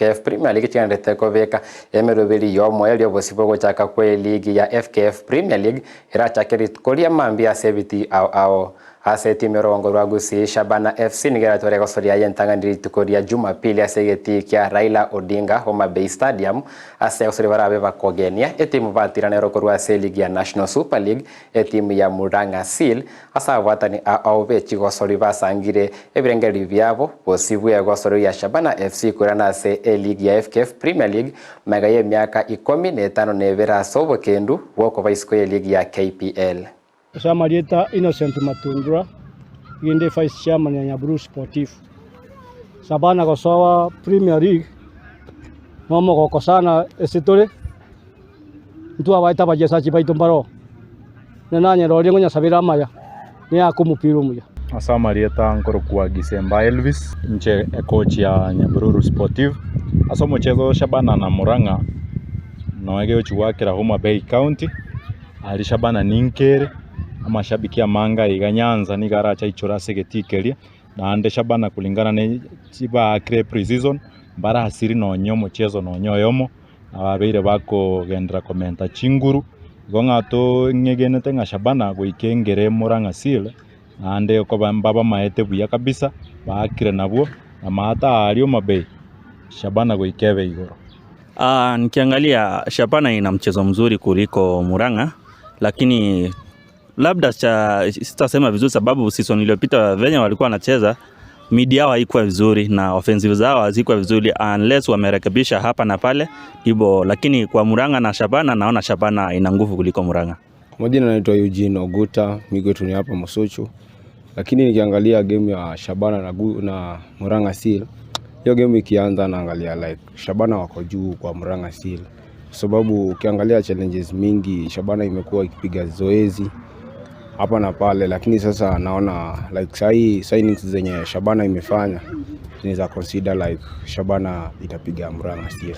FKF Premier League chigendererete kobeka emeroberi y'omoerio obosio bw'ogochaka kw'eligi ya FKF Premier League erachake rituko ria mambia ase ebitii ao ao. Ase etimu y'orogongo rwa Gusii, Shabana FC nigo eratware egoso riaye entang'ani rituko ria Jumapili ase egetii kia Raila Odinga Homa Bay Stadium ase egosori barabe bakogenia etimu batirana ero korwa ase eligi ya National Super League etimu ya Murang'a Seal ase ababwatani ao be chigosori basangire ebirengererio biabo bosibwe egosori ria Shabana FC koirana ase eligi ya FKF Premier League magega y'emiaka ikomi na etano na ebere ase obokendu bw'okoba isiko y'eligi ya KPL. Ase amarieta Innocent Matundura, nigo inde vice chairman ya Nyabururu Sportif. Shabana gosoa Premier League nomogoko sana ase tore, ntwabaete abachesachi baito mbaroo, na nanyerorire ngonyasabera amaya, niake omopira omuya. Ase amarieta nkorokwa Gisemba Elvis, inche ecoach ya Nyabururu Sportive. Ase omochezo o Shabana na Murang'a noe gegochi goakera Homa Bay County. Aria Shabana ninkere, amashabiki amange aiga Nyanza nigo arache aichore ase egetii keria, naende Shabana kulingana ne chibaakire pre-season, mbarasiri nonye omochezo nonye oyomo, na babeire bakogenderera komenta chinguru, igo ng'a tong'egenete ng'a Shabana goika engere Murang'a Seal, naende okoba mbabamaete buya kabisa, baakire nabwo, na maate aaria Homa Bay, Shabana goika ebe igoro. Nikiangalia Shabana ina mchezo mzuri kuliko Murang'a, lakini labda sitasema vizuri sababu season iliyopita venye walikuwa wanacheza mid yao haikuwa vizuri na offensive zao hazikuwa vizuri unless wamerekebisha hapa na pale hivyo, lakini kwa Murang'a na Shabana naona Shabana ina nguvu kuliko Murang'a. Kwa majina naitwa Eugene Oguta, mi kwetu ni hapa Mosocho. Lakini nikiangalia game ya Shabana na Murang'a Seal, hiyo game ikianza naangalia like Shabana wako juu kwa Murang'a Seal. Kwa sababu ukiangalia challenges mingi Shabana imekuwa ikipiga zoezi hapa na pale, lakini sasa naona like sahi signings zenye Shabana imefanya zinaweza consider like Shabana itapiga Murang'a Seal.